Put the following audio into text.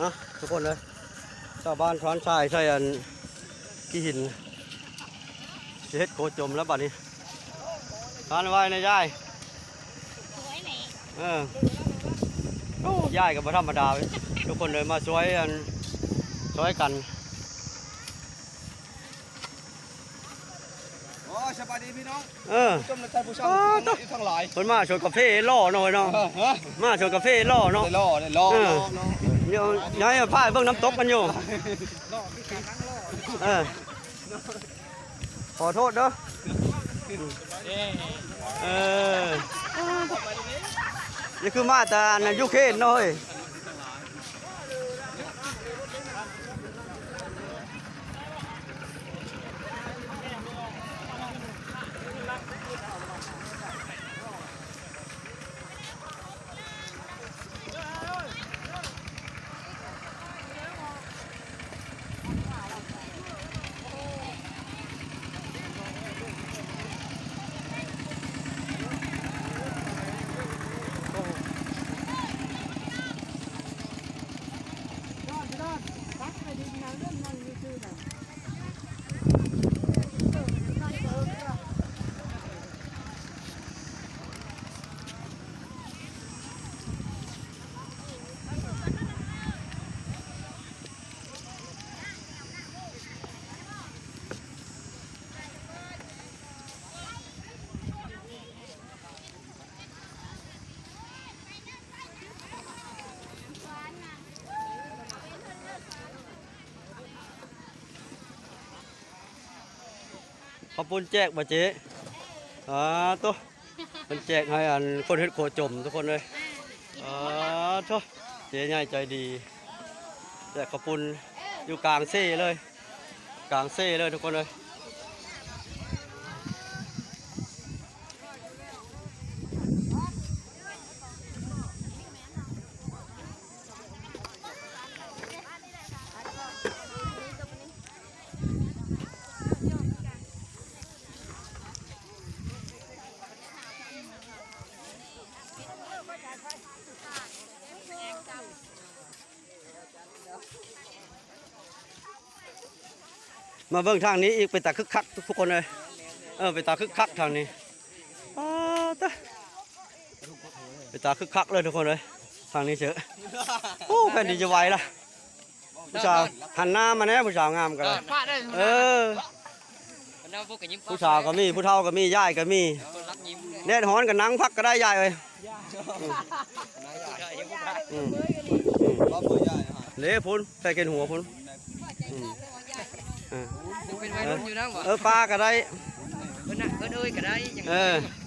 ອ່ະ ທຸກຄົນເອີຍ ຊາວບ້ານຊອນຊາຍໃສ່ອັນຂີ້ຫີນ ຊິເຮັດໂຄຈົມແລ້ວບັດນີ້. ທ່ານວ່າໄງນະຍາຍ? ສວຍແຫຼະ ເອີ ໂອ້ ຍາຍກໍບໍ່ທຳມະດາເວີຍ ທຸກຄົນເອີຍ ມາຊ່ວຍອັນ ຊ່ວຍກັນ. ໂອ້ ສະບາຍດີພີ່ນ້ອງ. ເອີ ຜູ້ຊົມ ແລະ ທ່ານຜູ້ຊົມ ອໍ ທັງຫຼາຍ ເພິ່ນມາສວນກາເຟຫຼໍ່ເນາະເນາະ. ເອີ ຮະ ມາສວນກາເຟຫຼໍ່ເນາະ ຫຼໍ່ ຫຼໍ່ ເອີ ຫຼໍ່ ຫຼໍ່. ດຽວຍ້າຍພາໄປເບິ່ງນ້ຳຕົກກັນຢູ່. ເອີ ຂໍໂທດເດີ. ເອີ ນີ້ຄືມາແຕ່ອັນຢູເຄຣນເນາະເຮີ້ຍ. ເຂົ້າປຸ້ນແຈກບໍ່ເຈ້? ອາ ໂຕ ເພິ່ນແຈກໃຫ້ອັນຄົນເຮັດໂຄຈົມທຸກຄົນເອີຍ. ອາ ໂຕ ເຈ້ໃຫຍ່ໃຈດີ ແຈກເຂົ້າປຸ້ນຢູ່ກາງເຊເລີຍ ກາງເຊເລີຍທຸກຄົນເອີຍ. ມາເບິ່ງທາງນີ້ອີກ ເປັນຕາຄຶກຄັກທຸກຄົນເອີຍ. ເອີ ເປັນຕາຄຶກຄັກທາງນີ້. ປາດຕະ ເປັນຕາຄຶກຄັກເລີຍທຸກຄົນເອີຍ ທາງນີ້ເຊີ. ໂອ້ ແຜ່ນດິນຈະໄຫວລະ. ຜູ້ສາວ ຫັນໜ້າມາແດ່ ຜູ້ສາວງາມກໍໄດ້. ເອີ ຜູ້ສາວກໍມີ ຜູ້ເຖົ້າກໍມີ ຍາຍກໍມີ. ແດດຮ້ອນກໍນັ່ງພັກກໍໄດ້ ຍາຍເອີຍ. ອືມ ອືມ ເດ້ພຸ້ນ ໃສ່ເກັນຫົວພຸ້ນ. ອືມ ເອີ ເປັນໄວລຸ້ນຢູ່ນະ. ເອີ ປ້າກໍໄດ້ ເອີ ເອີຍກໍໄດ້. ເອີ